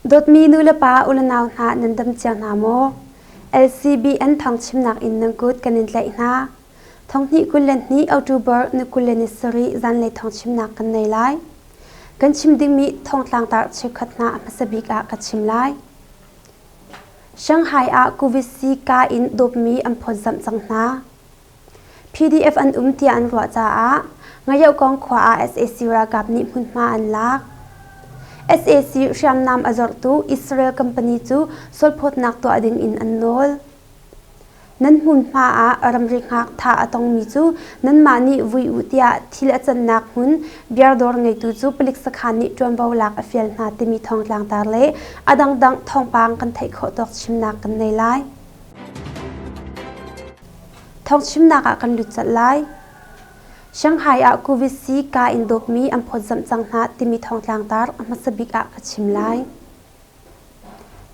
Dawtmi nulepa ulenau hna nan dam cio hna maw? LCBN thawngchimnak in nan kut kan in tlaih hna. Thonghnih 22 October ni 27 zanlei thawngchimnak kan nei lai. Kan chim dingmi thawngtlang tar cheukhat hna a hmasa bik ah ka chim lai. Shanghai ah Covid sii ka in dawpmi an phawtzamh cang hna. PDF an um tiah an ruah caah Ngayohkong khua ah sac ralkap nih hmunhma an lak. Sac hriamnam a zorhtu Israel company cu sualphawtnak tuah ding in an nawl. Nan hmunhma ah ramri hngak thah a tongmi cu nanmah nih vui u tiah thil a cannak hmun biardawr ngeitu cu palik sakhan nih ṭuanvo lak a fial hna timi thawngtlang tar le a dangdang thawngpang kan theih khawh tawk chimnak kan nei lai. Thawngchimnak ah kan lut colh lai. Shanghai ah Covid sii ka in dawpmi an phawtzamh cang hna timi thawngtlang tar a hmasa bik ah ka chim lai.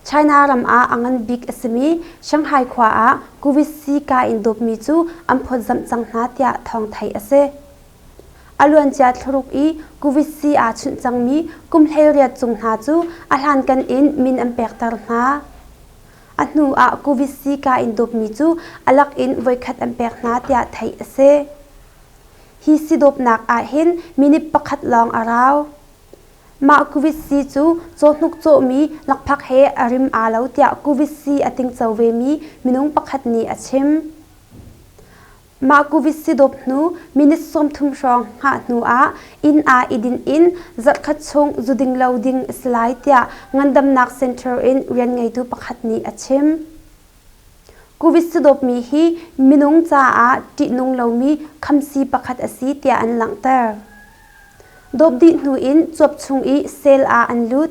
China ram ah a ngan bik a simi Shanghai khua ah Covid sii ka in dawpmi cu an phawtzamh cang hna tiah thawng theih a si. A luancia thlaruk i Covid sii aa chunh cangmi kum 18 cung hna cu a hlankan in min an pekter hna. A hnu ah Covid sii ka in dawpmi cu a lak in voikhat an pek hna tiah theih a si. Hi si dawpnak ah hin minute pakhat lawng a rau. Mah Covid sii cu cawhnuk cawhmi lakphak he a rim aa lo tiah Covid sii a tingco vemi minung pakhat nih a chim. Mah Covid sidawp hnu minute 30 hrawng hngah hnu ah inn ah i dinh in zarhkhat chung zu ding lo ding a si lai tiah ngandamnak center in rian ngeitu pakhat nih a chim. Covid sidawpmi hi minung caah ṭihnung lomi khamsii pakhat a si tiah an langhter. Dawp dih hnu in cuap chung i cell ah an lut.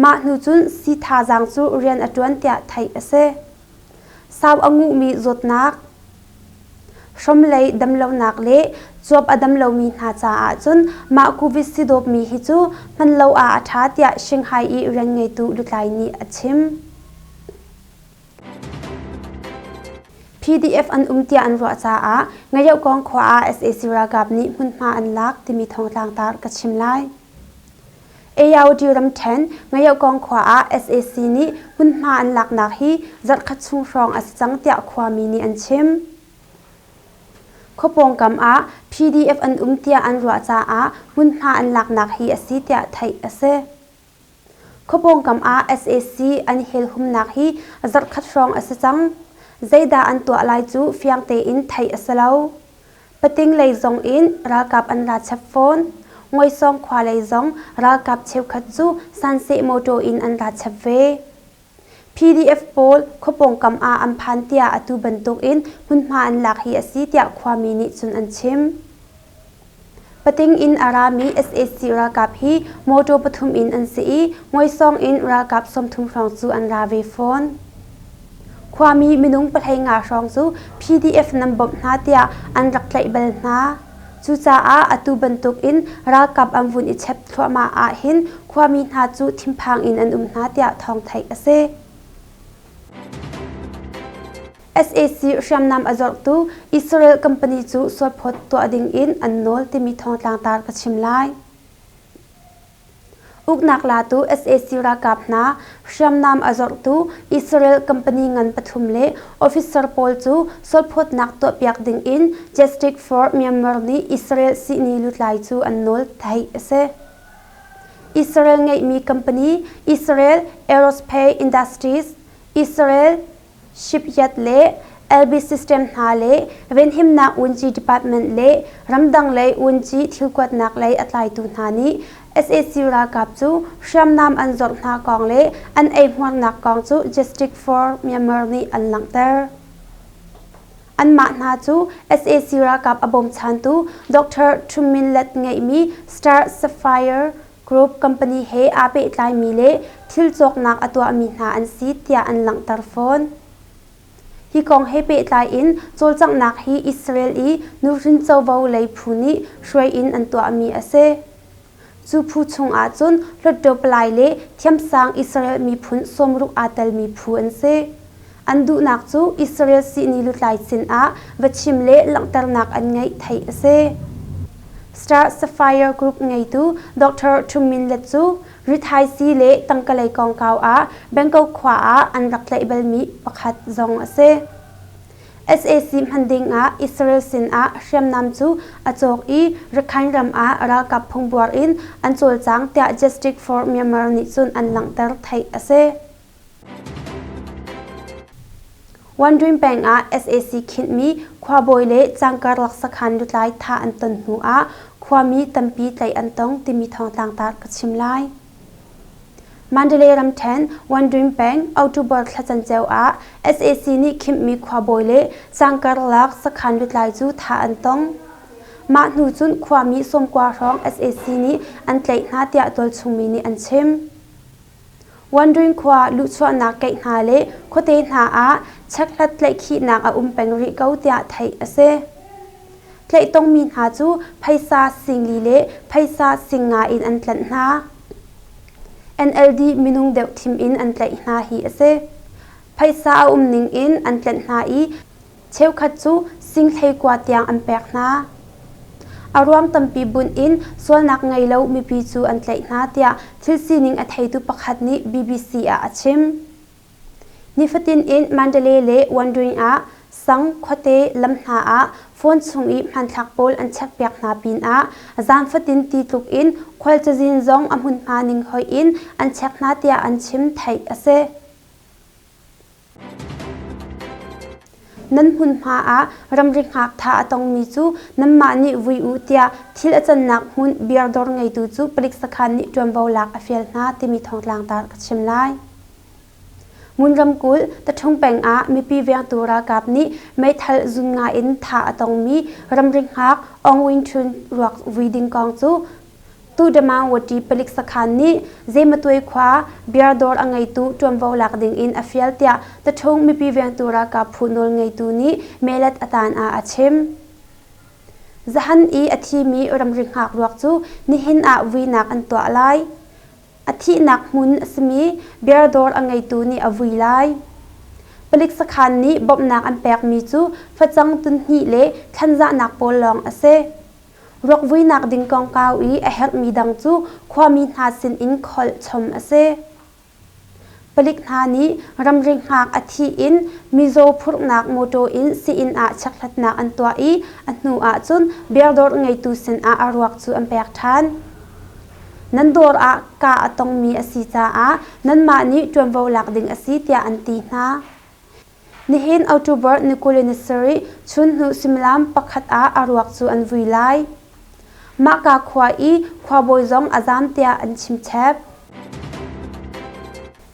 Mah hnu cun sii thazaang cu rian a ṭuan tiah theih a si. Sau a nguhmi zawtnak Hromlei damlonak le cuap a dam lomi hna caah cun mah Covid sidawpmi hi cu hman lo ah a ṭha tiah Shanghai i rian ngeitu lutlai nih a chim. PDF an um tiah an ruah caah Ngayohkawng khua ah sac ralkap nih hmunhma an lak timi thawngtlang tar ka chim lai. AOD ramṭhen Ngayohkawng khua ah sac nih hmunhma an laknak hi zarhkhat chung hrawng a si cang tiah khuami nih an chim. Khua pawngkam ah PDF an um tiah an ruah caah hmunhma an laknak hi a si tiah theih a si. Khua pawngkam ah sac an helhumnak hi zarhkhat hrawng a si cang. Zeidah an tuah lai cu fiang tein theih a si lo. Pating lei zong in ralkap an ra chap fawn. Ngoisawng khua lei zong ralkap cheukhat cu Sanseh motor in an ra chap ve. PDF pawl khua pawngkam ah an phan tiah atu bantuk in hmunhma an lak hi a si tiah khuami nih cun an chim. Pating in a rami sac ralkap hi motor pathum in an si i Ngoisawng in ralkap 30 hrawng cu an ra ve fawn. Khuami minung 15 hrawng cu PDF nan bawmh hna tiah an rak tlaih bal hna. Cucaah atu bantuk in ralkap an vun i chep thluahmah ahhin khuami hna cu thinphang in an um hna tiah thawng theih a si. Sac hriamnam a zorhtu Israel company cu sualphawt tuah ding in an nawl timi thawngtlang tar ka chim lai. Uknak latu sac ralkap hna hriamnam a zorhtu Israel company ngan pathum le officer pawl cu sualphawtnak tuahpiak ding in Justice for Myanmar nih Israel sihni lutlai cu an nawl theih a si. Israel ngeihmi company Israel Aerospace Industries, Israel Shipyard le LB System hna le Venhimnak Wunci Department le ramdang lei wunci thilkuatnak lei a tlaitu hna nih sac ralkap cu hriamnam an zorh hna kong le an eihmuarnak kong cu Justice for Myanmar nih an langhter. Anmah hna cu sac ralkap a bawmchantu Dr. Thu Min Let ngeihmi Star Sapphire Group company he aa pehtlaimi le thil cawknak a tuahmi hna an si tiah an langhter fawn. Hi kong he pehtlai in cawlcanghnak hi Israel i nuhrin covo lei phu nih hruai in an tuahmi a si. Cu phu chung ahcun Hluttaw palai le thiamsang Israel miphun 60 aa telmi phu an si. An duhnak cu Israel sihni lutlai sinah va chim le langhternak an ngeih theih a si. Star Sapphire Group ngeitu Dr. Thu Min Let cu Rithaisii le tangkalei kongkau ah Bangkok khua ah an rak tlaih balmi pakhat zong a si. Sac hman ding ah Israel sin ah hriamnam cu a cawk i Rakhine ram ah ralkap phungbuar in an cawlcang tiah Justice for Myanmar nih cun an langhter theih a si. Wandrin peng ah sac khinhmi khuabawi le cangkarlak sakhan lutlai thah an ton hnu ah khuami tampi tlaih an tong timi thawngtlang tar ka chim lai. Mandalay ramṭhen Wandrin peng October thla canceo ah sac nih khimhmi khuabawi le cangkarlak sakhan lutlai cu thah an tong. Mah hnu cun khuami 90 hrawng sac nih an tlaih hna tiah tualchungmi nih an chim. Wandering khua luhchuahnak keih hna le khuate hna ah chekhlat tlaihkhihnak a um peng rih ko tiah theih a si. Tlaih tongmi hna cu phaisa singli le phaisa singnga in an tlanh hna. NLD minung deuh thim in an tlaih hna hi a si. Phaisa a um ning in an tlanh hna i Cheukhat cu sing hleikua tiang an pek hna. A ruang tampi bunh in sualnak ngei lo mipi cu an tlaih hna tiah thil sining a theitu pakhat nih BBC ah a chim. Nifatin in Mandalay le Wandering ah sang, khuate, lam hna ah phone chung i hmanthlak pawl an chekpiak hna pinah zan fatin ti tluk in khual cazin zong a hmunhma ning hoih in an chek hna tiah an chim theih a si. Nan hmunhma ah ramri ngakṭha a tongmi cu nanmah nih vui u tiah thil a cannak hmun beer dawr ngeitu cu palik sakhan nih ṭuanvo lak a fial hna timi thawngtlang tar ka chim lai. Ngun ramkulh Taṭhung peng ah mipi vengtu ralkap nih meithal zun nga in thah a tongmi ramri hngak Aung Win Htun ruak vui ding kong cu Tudamawati palik sakhan nih Zeimatuai khua beer dawr a ngeitu ṭuanvo lak ding in a fial tiah Taṭhung mipi vengtu ralkap phu nawlngeitu nih melat a taan ah a chim. Zahan i a thimi ramri hngak ruak cu nihin ah vuinak an tuah lai. A thihnak hmun a simi beer dawr a ngeitu nih a vui lai. Palik sakhan nih bawmhnak an pekmi cu facang tunhnih le thlanzahnak pawl lawng a si. Ruakvuinak ding kongkau i a herhmi dang cu khuami hna sinin kholh chom a si. Palik hna nih ramri hngak a thih in mizaw phurhnak mawṭaw in sii-inn ah chekhlatnak an tuah i a hnu ahcun beer dawr ngeitu sinah a ruak cu an pek ṭhan. Nan dawr ah kah a tongmi a si caah nanmah nih ṭuanvo lak ding a si tiah an ti hna. Nihin October ni 27 chunhnu suimilam pakhat ah a ruak cu an vui lai. Mahka khua i khuabawi zong a zaam tiah an chimchep.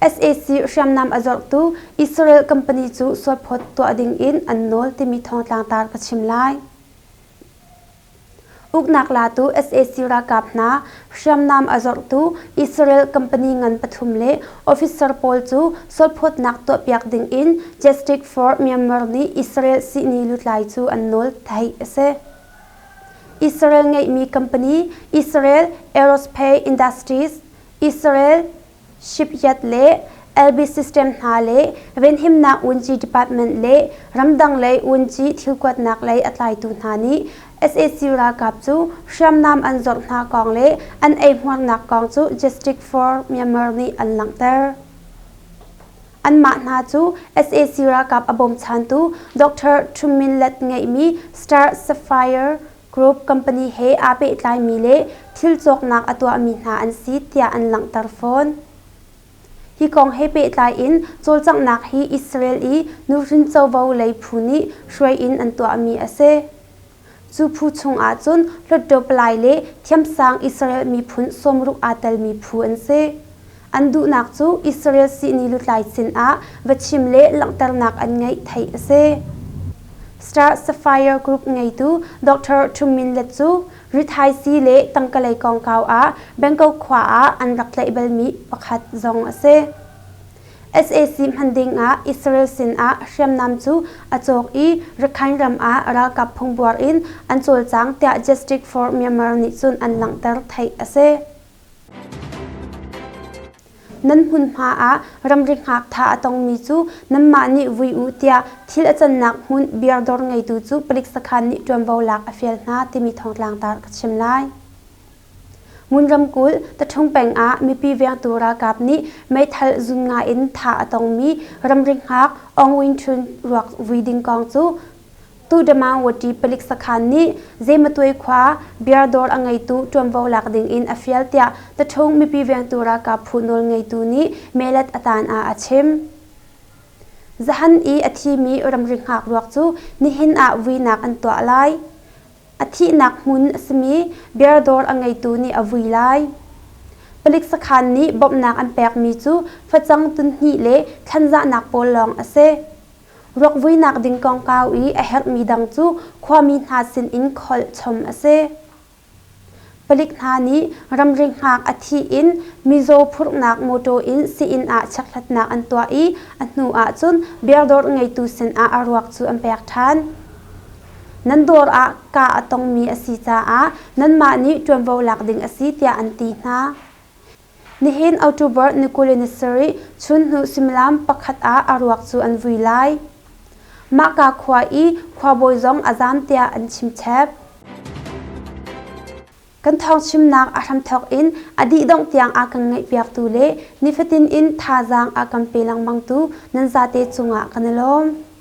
Sac hriamnam a zorhtu Israel company cu sualphawt tuah ding in an nawl timi thawngtlang tar ka chim lai. Uknak latu sac ralkap hna, hriamnam a zorhtu Israel company ngan pathum le officer pawl cu sualphawtnak tuahpiak ding in Justice for Myanmar nih Israel sihni lutlai cu an nawl theih a si. Israel ngeihmi company Israel Aerospace Industries, Israel Shipyard le LB System hna le Venhimnak Vunci Department le ramdang lei vunci thilkuatnak lei a tlaitu hna nih sac ralkap cu hriamnam an zorh hna kong le an eihmuarnak kong cu Justice for Myanmar nih an langhter. Anmah hna cu sac ralkap a bawmchantu Dr. Htun Min Let ngeihmi Star Sapphire Group company he aa pehtlaimi le thil cawknak a tuahmi hna an si tiah an langhter fawn. Hi kong he pehtlai in cawlcanghnak hi Israel i nuhrin covo lei phu nih hruai in an tuahmi a si. Cu phu chung ahcun Hluttaw palai le thiamsang Israel miphun 60 aa telmi phu an si. An duhnak cu Israel sihni lutlai sinah va chim le langhternak an ngeih theih a si. Star Sapphire Group ngeitu Dr. Htun Min Let cu rithaisii le tangkalei kongkau ah Bangkok khua ah an rak tlaih balmi pakhat zong a si. Sac hman ding ah Israel sinah hriamnam cu a cawk i Rakhine ram ah ralkap phungbuar in an cawlcang tiah Justice for Myanmar nih cun an langhter theih a si. Nan hmunhma ah ramri ngakṭha a tongmi cu nanmah nih vui u tiah thil a cannak hmun beer dawr ngeitu cu palik sakhan nih ṭuanvo lak a fial hna timi thawngtlang tar ka chim lai. Ngun ramkulh Taṭhung peng ah mipi vengtu ralkap nih meithal zun nga in thah a tongmi ramri hngak Aung Win Htun ruak vui ding kong cu Tudamawati palik sakhan nih Zeimatuai khua beer dawr a ngeitu ṭuanvo lak ding in a fial tiah Taṭhung mipi vengtu ralkap phu nawlngeitu nih melat a tan ah a chim. Zahan i a thimi ramri hngak ruak cu nihin ah vuinak an tuah lai. A thihnak hmun a simi beer dawr a ngeitu nih a vui lai. Palik sakhan nih bawmhnak an pekmi cu facang tunhnih le thlanzahnak pawl lawng a si. Ruakvuinak ding kongkau i a herhmi dang cu khuami hna sinin kholh chom a si. Palik hna nih ramri hngak a thih in mizaw phurhnak mawṭaw in sii-inn ah chekhlatnak an tuah i a hnu ahcun beer dawr ngeitu sinah a ruak cu an pek ṭhan. Nan dawr ah kah a tongmi a si caah nanmah nih ṭuanvo lak ding a si tiah an ti hna. Nihin October ni 27 chunhnu suimilam pakhat ah a ruak cu an vui lai. Mahka khua i khuabawi zong a zaam tiah an chimchep. Kan thawngchimnak a hramthawk in a dihdongh tiang a kan ngaihpiaktu le nifatin in thazaang a kan pe lengmangtu nan zate cungah kan i lawm.